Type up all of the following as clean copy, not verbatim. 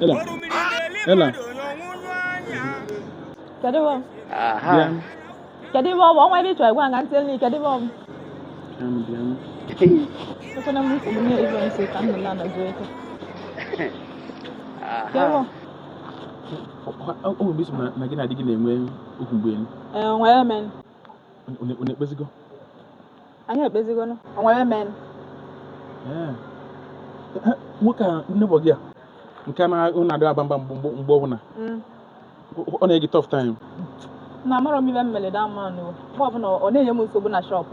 Ela. Ela. Kedu ibe ọ? Bịa. Kedu ibe ọ bụ? Ọnwa ebe ị chọrọ ịgwa nga ntị nri, kedu ibe ọ bụ? Bịa bịa. Ekwena m nsogbu nye ibe nsị ka m nọ na zuo ike. Kedu ibe ọ? O nwere mgbe isi na gị na di gị na-enwe okwu mgbe elu. Ee, onwere men. Unu ekpezigo? Anyị ekpezigo. Onwere men. Ee. Nwoke a neighbor gị a nke a na-adị aba mba mgbe ọbụla ọ na-enye gị tough time. Na amarọ m ibe m mere that man o. Mgbe ọbụla ọ na-enye m nsogbu na shop.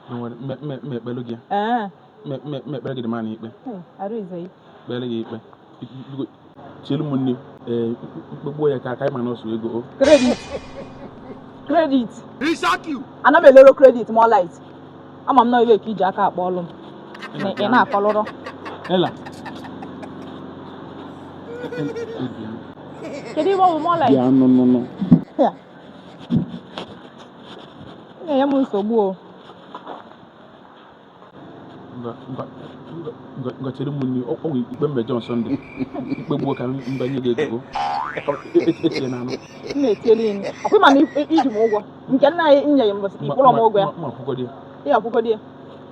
Mme ekpelu gị. Ee. Mme ekpere gị dị mana ikpe. Arụ ize yi. Kpere gị ikpe. Biko chielu m nne ee mkpegbuo ya ka aka ịma n'ọsụ ego o. Credit. Credit. Ana m elero credit more light. Ama m na iwe ka iji aka akpọ ọlụ m. Ị na-akọlụrọ. Ela. Kedu ibe ọ bụ more light? Bịa nụ nụ nụ. Ya. Ị na-enye m nsogbu o. Ngwa chere m nne ọ nwere ikpe mbe John Sunday. Ikpe gbuo ka mba nye gị ego. Etinye na anụ. M na-etielu ya nri. Ọkwa ịma na iji m ụgwọ. Nke nna anyị nyeghị m mbọsị ịkpụrọ m ụgwọ ya. Ma akwụkwọ dị ya. Ị akwụgodi ya.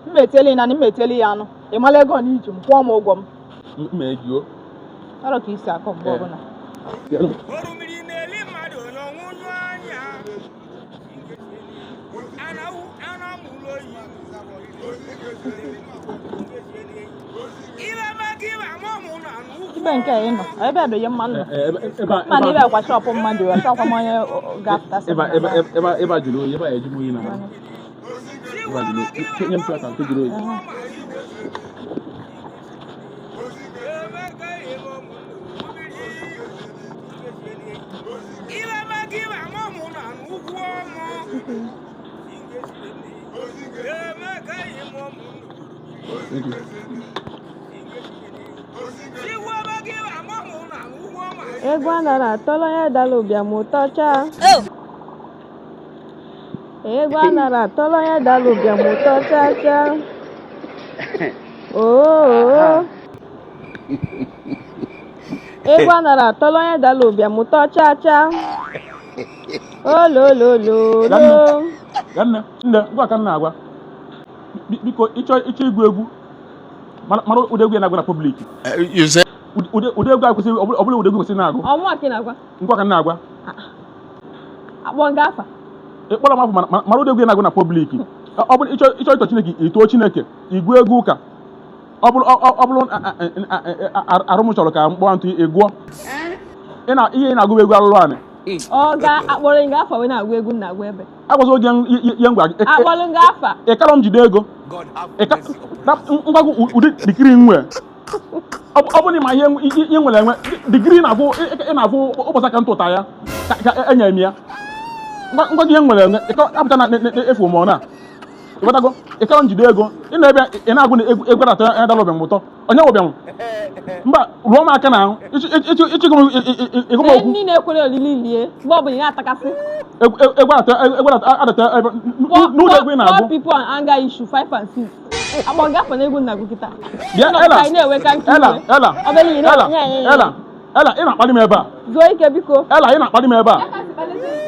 M na-etielu ya naanị m na-etielu ya anụ. Ị mara ego na iji m kwụọ m ụgwọ m. Mma ego o. Ọrọ ka isi akọ mgbe ọbụla. Ibe nke a ị nọ, ebe a bụ ihe mma nọ. Mana ibe akwa shop mmadụ, achọkwa m onye ga-apụtasị m na Ebe a jụrụ oyi, ebe a eju m oyi na ebe a jụrụ oyi. Nye m plata nke jụrụ oyi. Thank you. Egwu anara atọrọ onye dara ụbịam ụtọ chaa. Egwu anara atọrọ onye dara ụbịam ụtọ chaa chaa. Oo. Egwu anara atọrọ onye dara ụbịam ụtọ chaa chaa. Ololololo. Ya nne, nne, ngwa ka m na-agwa. Biko ịchọ ịchọ igwu egwu mara ụdị egwu ya na-agụ na public. You say? Ụdị egwu a kwesịrị ọ bụla ụdị egwu kwesịrị na-agụ. Ọmụ a ka ị na-agwa. Ngwa ka m na-agwa. Akpọ nga afa. Ịkpọrọ m afọ mara ụdị egwu ya na-agụ na public. Ọ bụrụ ịchọ ịchọ ịtọ Chineke itoo Chineke igwu egwu ụka. Ọ bụrụ ọ bụrụ arụ m chọrọ ka m kpọọ ntụ ịgụọ. Ị na ihe ị na-agụ bụ egwu alụrụ anị. Ọ ga akpọrọ nga afa wee na-agụ egwu na-agụ ebe. Agwazi oge ihe ngwa gị. Akpọrọ nga afa. Ị karọ m jide ego. Ngwagụ ụdị degree nwe. Ọ bụrụ na ma ihe nwere enwe degree na-abụ ị na-abụ ụbọchị aka ntụta ya ka enyere m ya. Ngwa gị ihe nwere enwe apụta na efu m ọ na. Ịghọtago? Ị karọ m jide ego. Ị na ebe ị na-agụ na egwu na-atọ ya dara ụbịam ụtọ. Onye ụbịam? Mba, rụọ m aka na ahụ. Ịchịkọ m ịgụ m okwu. Ndị na-ekwere olili lie mgbe ọbụla ị na-atakasị. Egwu adata n'ụdị egwu ị na-agụ. Poor people and anger issue 5 and 6. Akpọ nga afọ na egwu na-agụ kịta. Bịa Ela. Ela, Ela, Ela, Ela, Ela, ị na-akpali m ebe a. Zuo ike biko. Ela, ị na-akpali m ebe a.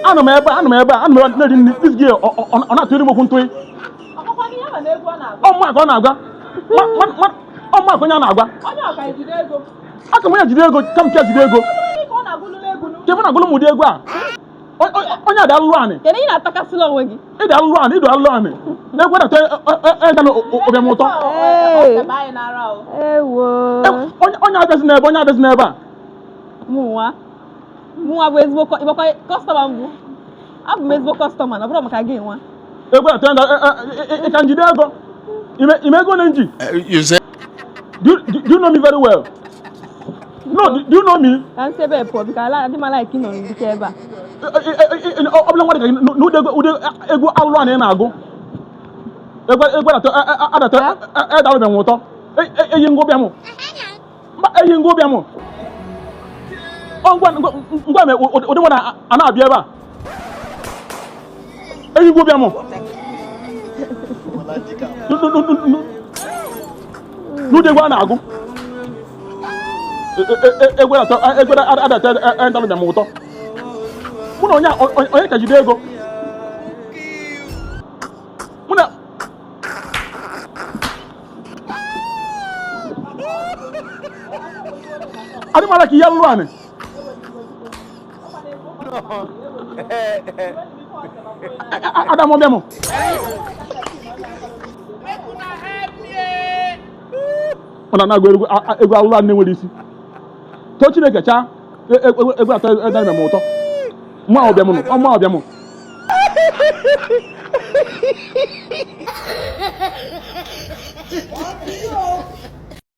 Anọ m ebe a, anọ m ebe a, anọ m ebe a na-eri nri. This girl, ọ na-atụrụ m okwu ntụị. Ọ mma ka ọ na-agwa. Ọ mma ka onye a na-agwa. Aka m onye jide ego, ka m ka jide ego. Ka ebe na-agụlụ m ụdị egwu a. Onye a dị alụlụ anị. Kedu ị na-atakasịla onwe gị? Ị dị alụlụ anị, ị dị alụlụ anị. Na-egwu na-atọ ega na ụbịam ụtọ. Ewo. Onye abịazi n'ebe, onye abịazi n'ebe a. Mụnwa bụ ezigbo customer mbụ. Abụ m ezigbo customer na ọ bụrụ maka gị nwa. Egwu na-atọ ị ka njide ego. Ime ego na nji. You say? Do you know me very well? No, do you know me? Ka nsị ebe pụọ biko ala adị m like ịnọ n'ike ebe a. Ọ bụla nwa dịka gị n'ụdị egwu alụlụ anị ị na-agụ. Egwu na-atọ adata edara ụbịam ụtọ. Eyi ngụ ụbịam. Mba, eyi ngụ ụbịam. Ọ ngwa me ụdị nwa a na-abịa ebe a. Eyi ngụ ụbịam. N'ụdị egwu a na-agụ. Egwu adatọ ndalụ m ụtọ. Mụ na onye onye ka jide ego. Mụ na adị mara ka ihe alụrụ anị. Adam ọbịa m. Ọ na-agụ egwu alụrụ anị nwere isi. Too Chineke chaa egwu atọ edara m ụtọ. Mụ ọbịa m nụ, mụ ọbịa m.